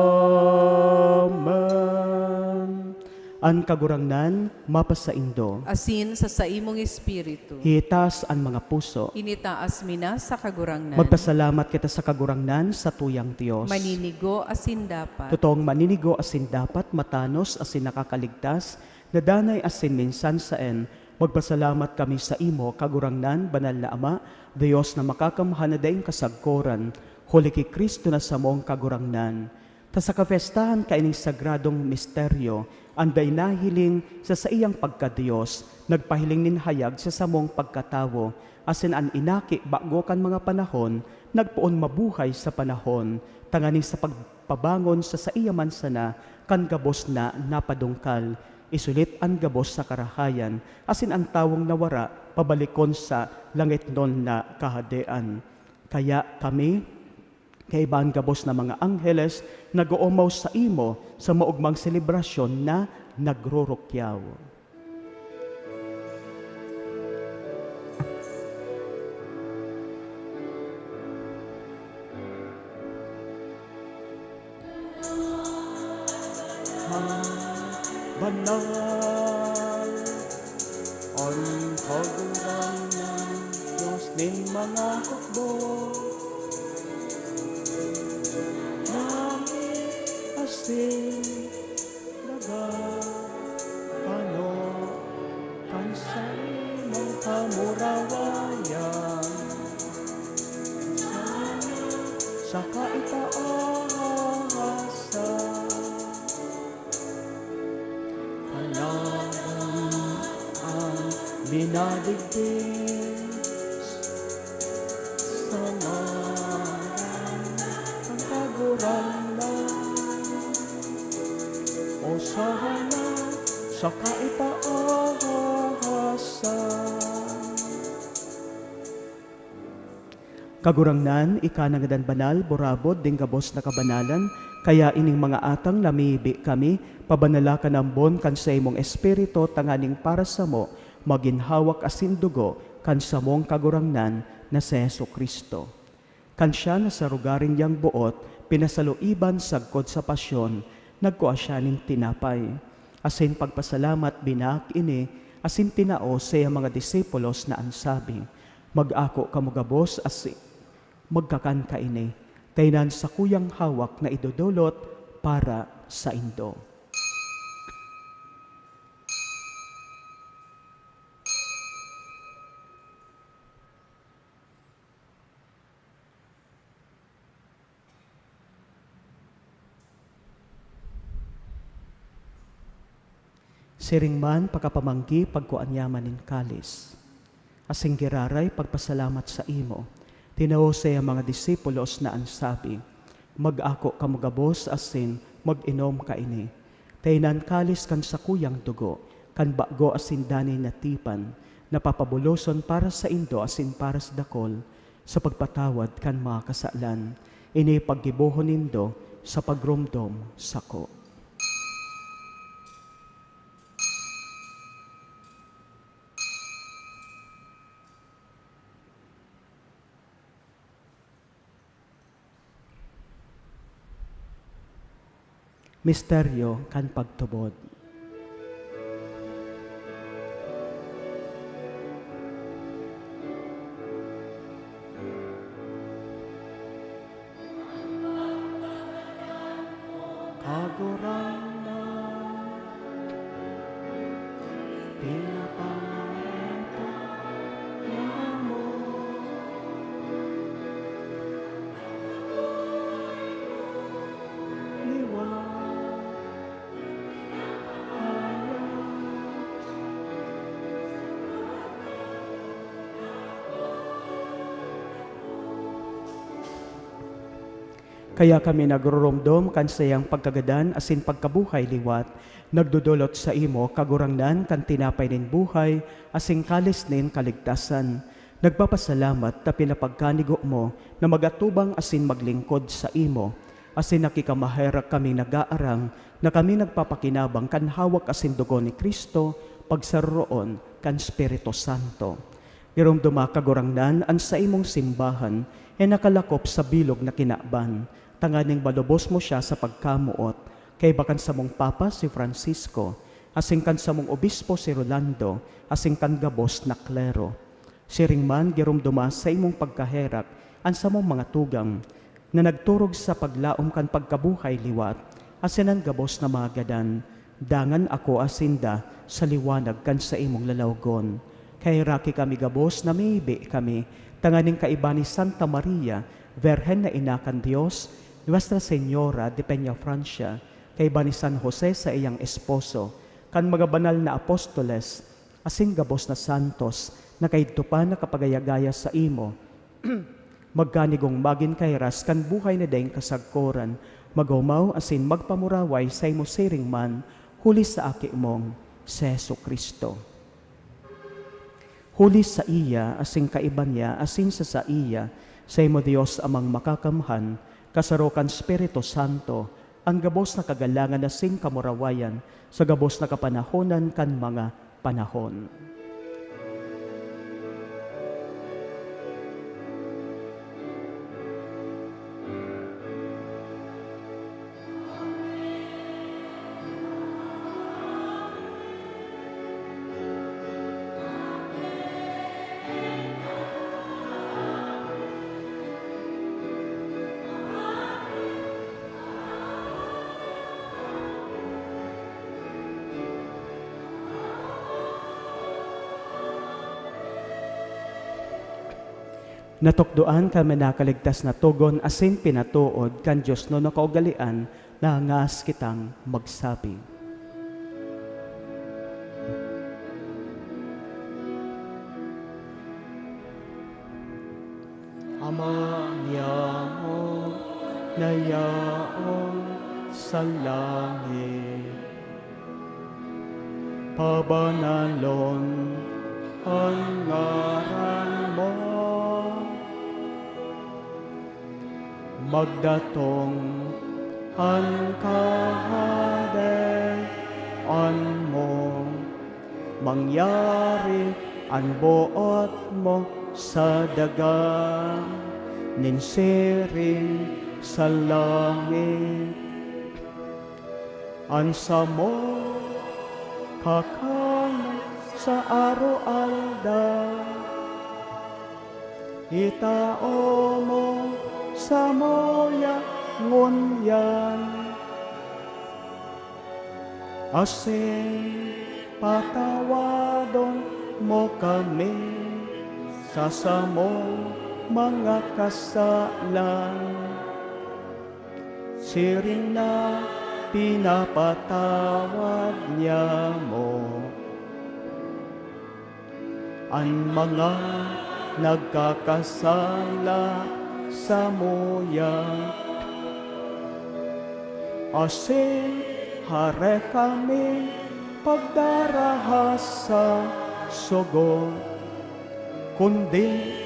An Kagurangnan mapasaindo. Asin sa saimong espiritu. Iitaas an mga puso. Initaas mi na sa Kagurangnan. Magpasalamat kita sa Kagurangnan, satuyang Dios. Maninigo asin dapat. Totoong maninigo asin dapat, matanos asin nakakaligtas, na danay asin minsan saen, Magpasalamat kami saimo, Kagurangnan, Banal na Ama, Dios na makakamhan na daing kasagkoran, huli ki Cristo na samong Kagurangnan. Ta sa kapestahan kaining sagradong misteryo, an dai nahiling sa saiyang pagka-Dios, nagpahiling nin hayag sa samong pagkatawo, asin an inaki bago kan mga panahon, nagpoon mabuhay sa panahon, tanganing sa pagpabangon sa saiya man sana kan gabos na napadungkal, isulit an gabos sa karahayan, asin an tawong nawara pabalikon sa langitnon na kahadean. Kaya kami, kaiba an gabos na mga angheles, nag-oomaw saimo sa maogmang selebrasyon na nagrurukyaw. Banal an Kagurangnan, Dios nin mga hukbo. Langit asin daga, pano kan saimong kamurawayan. Saka itaas sa Panagan an minadigdi sa ngaran kan Kagurangnan. Osana sa kaitaasan. Kagurangnan, ika na ngadan banal, burabod, nin gabos na kabanalan, kaya ining mga atang namibi kami, pabanala ka nambon kan saimong Espiritu, tanganing para samo magin hawak asin dugo kan samong Kagurangnan na si Jesu-Cristo. Kan siya na sa rugaring niyang boot, pinasaluiban sagkod sa pasyon, nagkua siya nin tinapay. Asin pagpasalamat, binaak ini, asin tinao sa iyang mga disipulos na an sabi, "Mag-ako kamo gabos asin magkakan kaini, ta iyan an sakuyang hawak na idodolot para saindo." Siring man, pakapamanggi, pagkua niya man nin kalis. Asin giraray pagpasalamat saimo, tinao sa iyang mga disipulos na an sabi, "Mag-ako kamo gabos asin mag-inom kaini. Ta iyan an kalis kan sakuyang dugo, kan bago asin danay na tipan, na papabuloson para saindo asin para sa dakul, sa pagpatawad kan mga kasalan. Ini paggibohon nindo sa pagromdom sako." Misteryo kan pagtubod. Kagurangnan, pinapangaran ta kamo. Liwat. Kaya kami nagroromdom kan saiyang pagkagadan asin pagkabuhay liwat, nagdodolot saimo, Kagurangnan, kan tinapay nin buhay asin kalis nin kaligtasan. Nagpapasalamat ta pinapagkanigo mo na mag-atubang asin maglingkod saimo, asin nakikamaherak kaming nag-aarang na kami nagpapakinabang kan hawak asin dugo ni Cristo, pagsaroroon kan Espiritu Santo. Giromdoma, Kagurangnan, an saimong simbahan na nakalakop sa bilog na kinaban, tanganing malubos mo siya sa pagkamoot, kaiba kan samong Papa, si Francisco, asin kan samong Obispo, si Rolando, asin kan gabos na klero. Siring man, giromdoma sa imong pagkaherak an samong mga tugang na nagturog sa paglaom kan pagkabuhay liwat, asin an gabos na mga gadan, dangan akoa sinda sa liwanag kan saimong lalawgon. Kaheraki kami gabos na mibi kami tanganing kaiba ni Santa Maria, Birhen na Ina kan Dios, Nuestra Señora de Peñafrancia, kaiba ni San Jose sa iyang esposo, kan mga banal na apostoles, asin gabos na santos na kaidto pa nakapagayagaya saimo. Magkanigong magin kahiras kan buhay na daing kasagkoran, mag-omaw asin magpamuraway saimo siring man, huli sa Aki mong si Jesu-Cristo. Huli saiya, asin kaiba niya, asin sa saiya, saimo Dios Amang Makakamhan, kasaro kan Espiritu Santo, an gabos na kagalangan asin kamurawayan sa gabos na kapanahonan kan mga panahon. Natukdoan kan minakaligtas na togon asin pinatood kan diosnon na kaugalean, nahangas kitang magsabi. Ama niamo na yaon sa langit, pabanalon an ngaran mo. Magdatong an kahadean mo, mangyari an boot mo sa daga nin siring sa langit. An samong kakanon sa aroaldaw, itao mo samuya ngunyan. Asin patawadon mo kami sa samong mga kasalan, siring na pinapatawad niamo an mga nagkakasala samuya. Asin hare kami pagdarahas sa sogod, kundi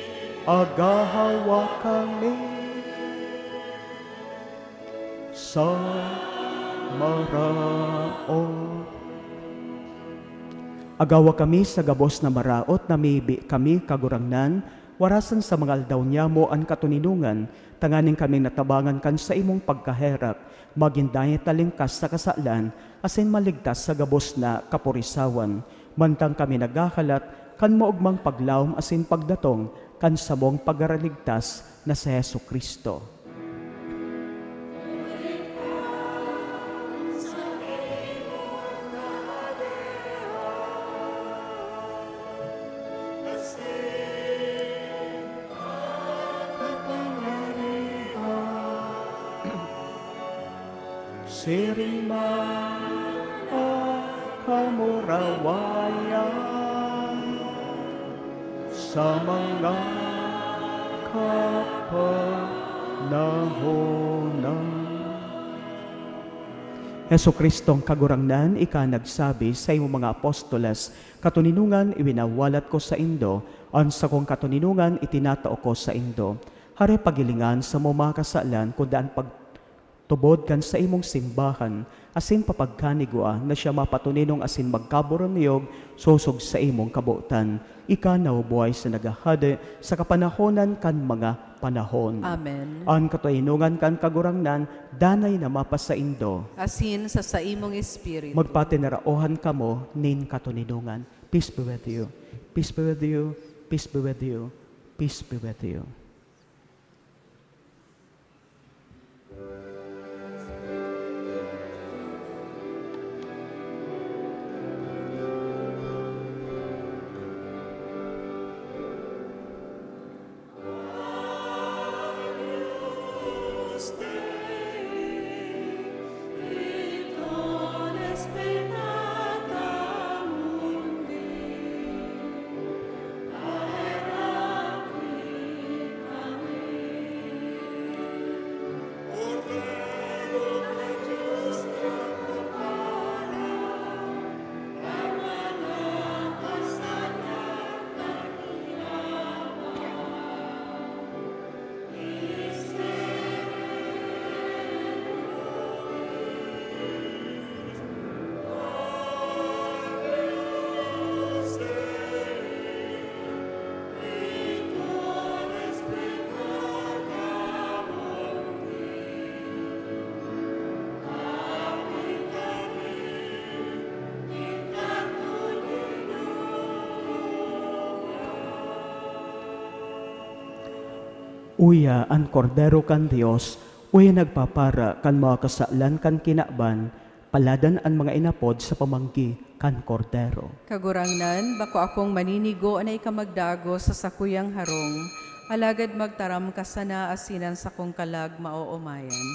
agahawa kami sa maraot. Agawa kami sa gabos na maraot na mibi kami, Kagurangnan, warasan sa mga aldaw niamo an katoninongan, tanganing kaming natabangan kan saimong pagkaherak, magin dai talingkas sa kasalan, asin maligtas sa gabos na kapurisawan, mantang kami naghahalat kan maogmang paglaom asin pagdatong kan samong Pagkaraligtas na si Jesu-Cristo. Siring man an kamurawayan sa mga kapanahonan. Jesu-Cristong Kagurangnan, ika nagsabi saimong mga apostoles, "Katoninongan iwinawalat ko saindo, an sakong katoninongan itinatao ko saindo." Hare, paghilinga an samong mga kasalan, kundi an pag- tubod kan saimong simbahan, asin papagkanigwa na siya mapatoninong asin magkaburumiyog sosog saimong kabotan. Ika na, O buhay sa naghahade sa kapanahonan kan mga panahon. Amen. An katoninongan kan Kagurangnan danay na mapasaindo. Asin sa saimong espiritu. Magpatinaraohan kamo nin katoninongan. Peace be with you. Peace be with you. Peace be with you. Peace be with you. Uya an Kordero kan Dios, uya nagpapara kan mga kasalan kan kinaban, paladan an mga inapod sa pamanggi kan Kordero. Kagurangnan, bako akong maninigo na ika magdagos sa sakuyang harong, alagad magtaram ka sana asin an sakong kalag maoomayan.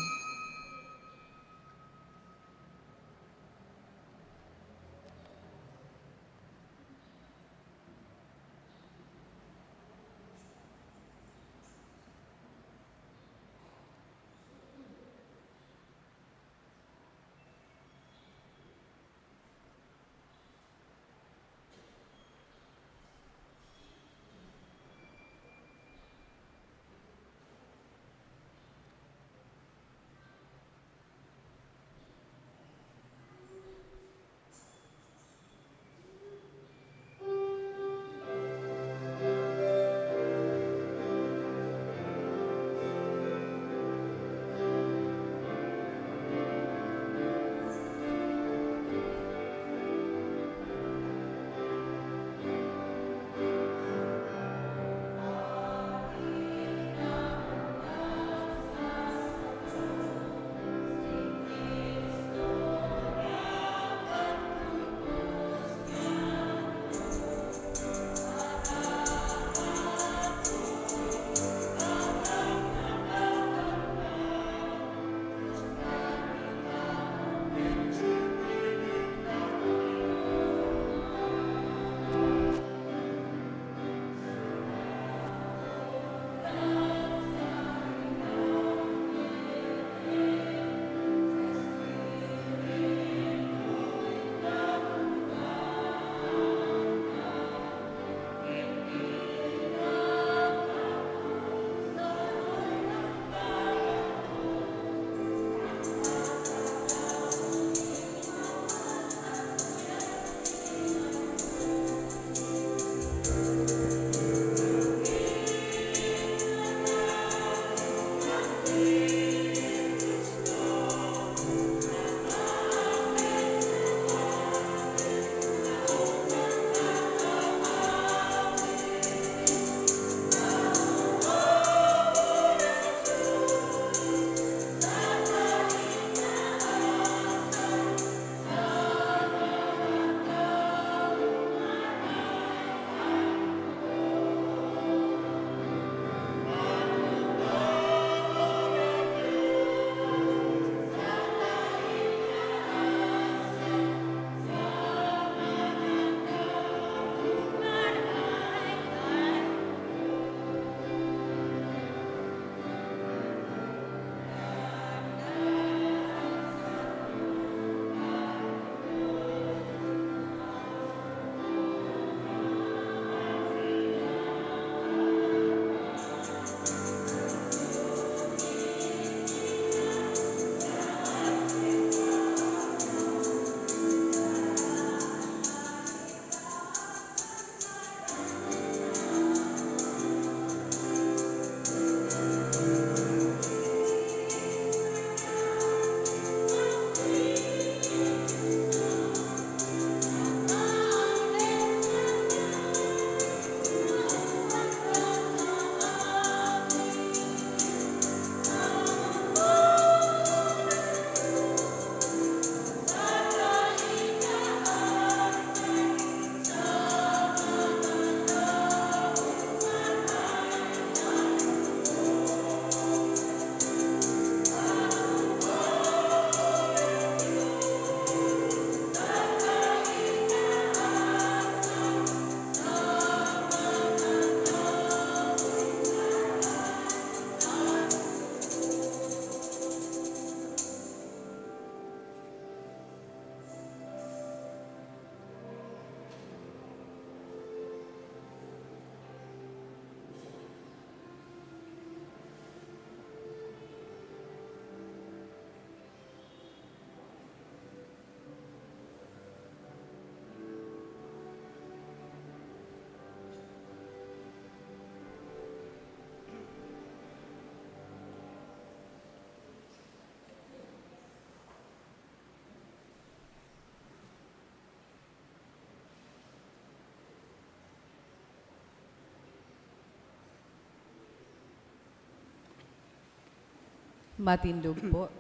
Matindog po.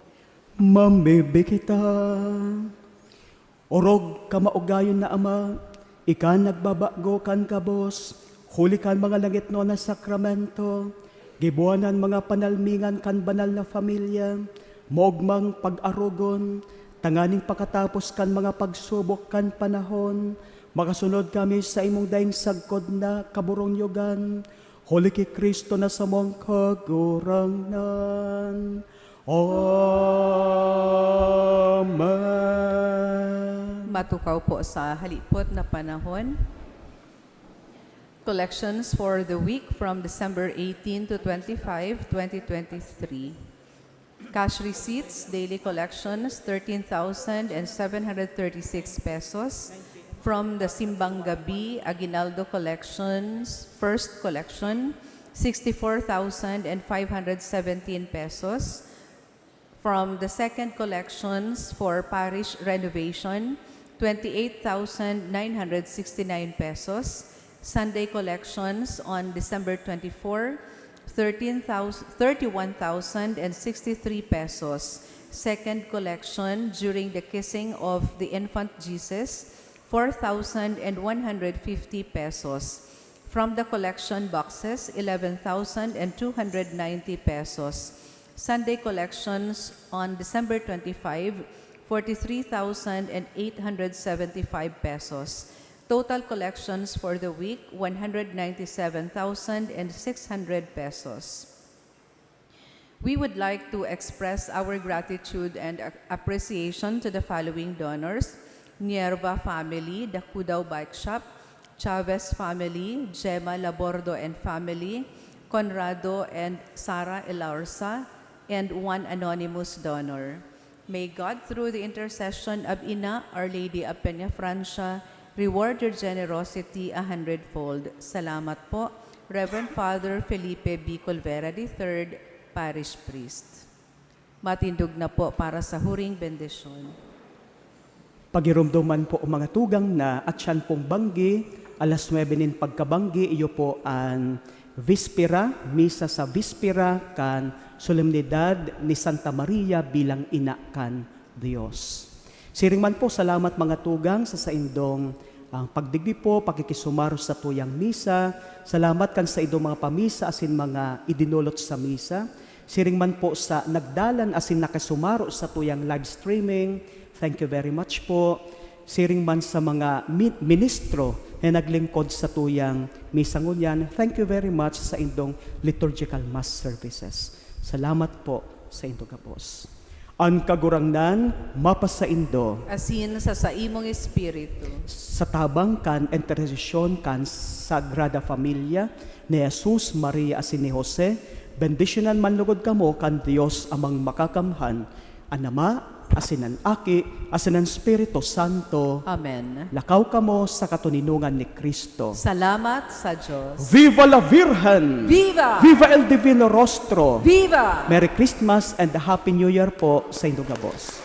Mamibi kita. Orog ka maugayon na Ama, ika nagbabago kan gabos, huli kan mga langitnon na sakramento, gibohan an mga panalmingan kan banal na familya, maogmang pag-arogon, tanganing pakatapos kan mga pagsubok kan panahon, makasunod kami sa imong daing sagkod na kaburunyogan, huli ki Cristo na samong Kagurangnan. Amen. Matukaw po sa halipot na panahon. Collections for the week from December eighteen to twenty-five, twenty twenty-three. Cash receipts, daily collections, thirteen thousand and seven hundred thirty-six pesos. From the Simbang Gabi, Aguinaldo Collections, first collection, sixty-four thousand and five hundred seventeen pesos. From the second collections for parish renovation, twenty-eight thousand nine hundred sixty-nine pesos. Sunday collections on December twenty-four, thirteen thousand, thirty-one thousand and sixty-three pesos. Second collection during the kissing of the infant Jesus, four thousand and one hundred fifty pesos. From the collection boxes, eleven thousand and two hundred ninety pesos. Sunday collections on December twenty-five, forty-three thousand and eight hundred seventy-five pesos. Total collections for the week, one hundred ninety-seven thousand and six hundred pesos. We would like to express our gratitude and a- appreciation to the following donors: Nierva family, the Kudao Bike Shop, Chavez family, Gemma Labordo and family, Conrado and Sara Elarza, and one anonymous donor. May God, through the intercession of Ina, Our Lady of Peñafrancia, reward your generosity a hundredfold. Salamat po, Reverend Father Felipe B. Colvera the third, Parish Priest. Matindog na po para sa huring bendisyon. Pagiromdoman po, mga tugang, na atyan pong banggi, alas nuebe nin pagkabanggi, iyo po an Vispera, Misa sa Vispera kan Solemnidad ni Santa Maria bilang Ina kan Dios. Siring man po, salamat, mga tugang, sa saindong, ah, pagdigdi po, pakikisumaros sa tuyang misa. Salamat kan saindong mga pamisa asin mga idinolot sa misa. Siring man po sa nagdalan asin nakisumaro sa tuyang live streaming, thank you very much po. Siring man sa mga mi- ministro na naglingkod sa tuyang misa ngunyan, thank you very much sa indong liturgical mass services. Salamat po sa indo gabos. An Kagurangnan mapasaindo. Asin sa saimong espiritu. Sa tabang kan intersesyon kan Sagrada Familia ni Jesus, Maria asin ni Jose, bendisyonan man logod kamo kan Dios Amang Makakamhan, an Ama, asin an Aki, asin an Espiritu Santo. Amen. Lakaw kamo sa katoninongan ni Cristo. Salamat sa Diyos. Viva la Virgen! Viva! Viva el Divino Rostro! Viva! Merry Christmas and Happy New Year po sa indo gabos.